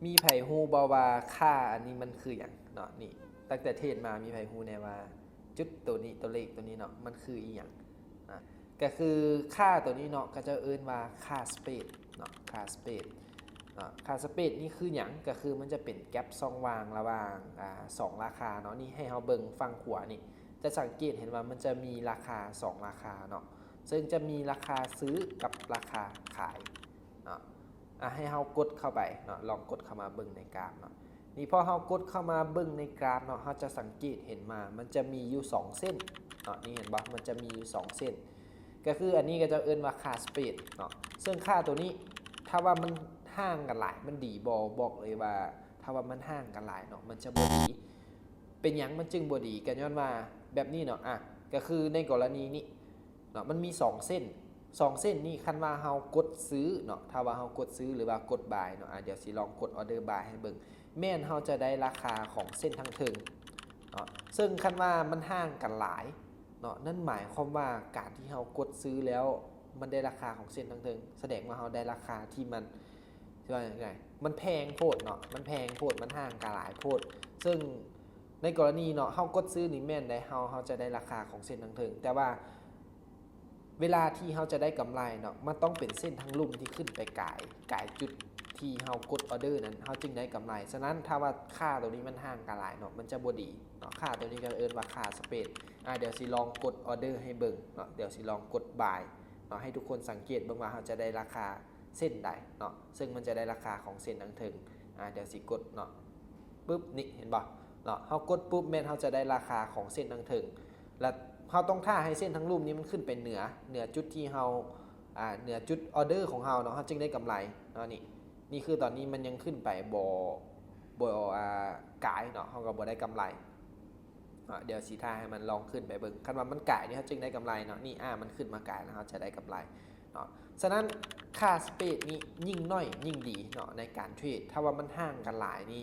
ມີໃຜຮູ້ບໍ່ວ່າຄ່າອັນນີ້ມັນຄືຫຍັງເນາະ? ນີ້ ຕັ້ງແຕ່ເທຣດມາ ມີໃຜຮູ້ແດ່ວ່າຈຸດໂຕນີ້ ຕົວເລກໂຕນີ້ເນາະ ມັນຄືອີ່ຫຍັງ? ອ່າ ກໍຄືຄ່າໂຕນີ້ເນາະ ເຂົາເຈົ້າເອີ້ນວ່າຄ່າສະເປດເນາະ ຄ່າສະເປດເນາະ. ຄ່າສະເປດນີ້ຄືຫຍັງ? ກໍຄືມັນຈະເປັນແກັບຊ່ອງວ່າງລະຫວ່າງ ອ່າ ສອງລາຄາເນາະ. ນີ້ໃຫ້ເຮົາເບິ່ງຝັ່ງຂວານີ້ ຈະສັງເກດເຫັນວ່າມັນຈະມີລາຄາສອງລາຄາເນາະ ເຊິ່ງຈະມີລາຄາຊື້ກັບລາຄາຂາຍເນາະ. ອ່າ ໃຫ້ເຮົາກົດເຂົ້າໄປເນາະ ລອງກົດເຂົ້າມາເບິ່ງໃນກຣາຟເນາະ. ນີ້ພໍເຮົາກົດເຂົ້າມາເບິ່ງໃນກຣາຟເນາະ ເຮົາຈະສັງເກດເຫັນມາ ມັນຈະມີຢູ່ສອງເສັ້ນເນາະ. ນີ້ເຫັນບໍ່? ມັນຈະມີຢູ່ສອງເສັ້ນ ກໍຄືອັນນີ້ເຂົາເຈົ້າເອີ້ນວ່າຄ່າສະເປດເນາະ. ເຊິ່ງຄ່າໂຕນີ້ ຖ້າວ່າມັນຫ່າງກັນຫຼາຍ ມັນດີບໍ່? ບອກເລີຍວ່າ ຖ້າວ່າມັນຫ່າງກັນຫຼາຍເນາະ ມັນຈະບໍ່ດີ. ເປັນຫຍັງມັນຈຶ່ງບໍ່ດີ? ກໍຍ້ອນວ່າແບບນີ້ເນາະ ອ່າ ກໍຄືໃນກໍລະນີນີ້ ເນາະ ມັນມີສອງເສັ້ນ ສອງເສັ້ນນີ້ ຄັນວ່າເຮົາກົດຊື້ເນາະ ຖ້າວ່າເຮົາກົດຊື້ ຫຼືວ່າກົດບາຍເນາະ ອ່າ ດຽວຊິລອງກົດອໍເດີບາຍໃຫ້ເບິ່ງ ແມ່ນເຮົາຈະໄດ້ລາຄາຂອງເສັ້ນທາງເທິງເນາະ. ເຊິ່ງຄັນວ່າມັນຫ່າງກັນຫຼາຍເນາະ ນັ້ນໝາຍຄວາມວ່າການທີ່ເຮົາກົດຊື້ແລ້ວ ມັນໄດ້ລາຄາຂອງເສັ້ນທາງເທິງ ສະແດງວ່າເຮົາໄດ້ລາຄາທີ່ມັນ ຊິວ່າຈັ່ງໃດ ມັນແພງໂພດເນາະ ມັນແພງໂພດ ມັນຫ່າງກັນຫຼາຍໂພດ. ເຊິ່ງໃນກໍລະນີເນາະ ເຮົາກົດຊື້ນີ້ແມ່ນໄດ໋ ເຮົາ ເຮົາຈະໄດ້ລາຄາຂອງເສັ້ນທາງເທິງ ແຕ່ວ່າເວລາທີ່ເຮົາຈະໄດ້ກຳໄລເນາະ ມັນຕ້ອງເປັນເສັ້ນທາງລຸ່ມທີ່ຂຶ້ນໄປກາຍ ກາຍຈຸດທີ່ເຮົາກົດອໍເດີນັ້ນ ເຮົາຈຶ່ງໄດ້ກຳໄລ. ສະນັ້ນ ຖ້າວ່າຄ່າໂຕນີ້ມັນຫ່າງກັນຫຼາຍເນາະ ມັນຈະບໍ່ດີເນາະ. ຄ່າໂຕນີ້ກໍເອີ້ນວ່າຄ່າສະເປດ. ອ່າ ດຽວຊິລອງກົດອໍເດີໃຫ້ເບິ່ງເນາະ ດຽວຊິລອງກົດບາຍເນາະ ໃຫ້ທຸກຄົນສັງເກດເບິ່ງວ່າເຮົາຈະໄດ້ລາຄາເສັ້ນໃດເນາະ ເຊິ່ງມັນຈະໄດ້ລາຄາຂອງເສັ້ນທາງເທິງ. ອ່າ ດຽວຊິກົດເນາະ ປຶບ ນີ້ເຫັນບໍ່ເນາະ ເຮົາກົດປຸບ ແມ່ນເຮົາຈະໄດ້ລາຄາຂອງເສັ້ນທາງເທິງ ແລະ ເຮົາຕ້ອງຖ້າໃຫ້ເສັ້ນທາງລຸ່ມນີ້ມັນຂຶ້ນໄປເໜືອ ເໜືອຈຸດທີ່ເຮົາ ອ່າ ເໜືອຈຸດອໍເດີຂອງເຮົາເນາະ ເຮົາຈຶ່ງໄດ້ກຳໄລເນາະ. ນີ້ ນີ້ຄືຕອນນີ້ມັນຍັງຂຶ້ນໄປບໍ່ ບໍ່ ອ່າ ກາຍເນາະ ເຮົາກໍບໍ່ໄດ້ກຳໄລເນາະ. ດຽວຊິຖ້າໃຫ້ມັນລອງຂຶ້ນໄປເບິ່ງ ຄັນວ່າມັນກາຍນີ້ ເຮົາຈຶ່ງໄດ້ກຳໄລເນາະ. ນີ້ ອ່າ ມັນຂຶ້ນມາກາຍແລ້ວ ເຮົາຈະໄດ້ກຳໄລ ເນາະ. ສະນັ້ນ ຄ່າສະເປດນີ້ຍິ່ງໜ້ອຍຍິ່ງດີເນາະ ໃນການເທຣດ. ຖ້າວ່າມັນຫ່າງກັນຫຼາຍນີ້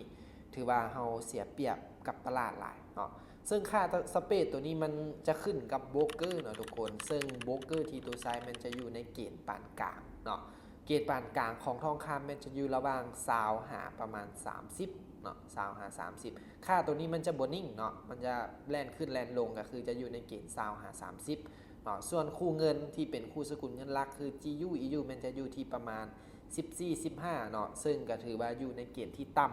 ຖືວ່າເຮົາເສຍປຽບກັບຕະຫຼາດຫຼາຍເນາະ. ເຊິ່ງຄ່າສະເປດໂຕນີ້ມັນຈະຂຶ້ນກັບໂບຣກເກີເນາະທຸກຄົນ ເຊິ່ງໂບຣກເກີທີ່ຕູໃຊ້ແມ່ນຈະຢູ່ໃນເກນປານກາງເນາະ. ເກນປານກາງຂອງທອງຄຳແມ່ນຈະຢູ່ລະຫວ່າງຊາວຫາປະມານສາມສິບເນາະ ຊາວຫາສາມສິບ. ຄ່າໂຕນີ້ມັນຈະບໍ່ນິ່ງເນາະ ມັນຈະແລ່ນຂຶ້ນແລ່ນລົງ ກໍຄືຈະຢູ່ໃນເກນຊາວຫາສາມສິບເນາະ. ສ່ວນຄູ່ເງິນທີ່ເປັນຄູ່ສະກຸນເງິນຫຼັກ ຄື ຈີຢູ ອີຢູ ແມ່ນຈະຢູ່ທີ່ປະມານສິບສີ່ ສິບຫ້າເນາະ ເຊິ່ງກໍຖືວ່າຢູ່ໃນເກນທີ່ຕ່ຳ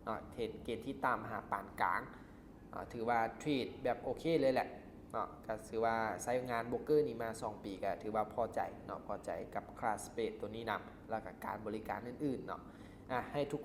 ເນາະ ເກນທີ່ຕ່ຳຫາປານກາງເນາະ. ຖືວ່າເທຣດແບບໂອເຄເລີຍແຫຼະເນາະ ກໍຖືວ່າໃຊ້ງານໂບຣກເກີນີ້ມາສອງປີ ກໍຖືວ່າພໍໃຈເນາະ ພໍໃຈກັບຄ່າສະເປດໂຕນີ້ນຳ ແລ້ວກໍການບໍລິການອື່ນໆເນາະ. ອ່າ ໃຫ້ທຸກ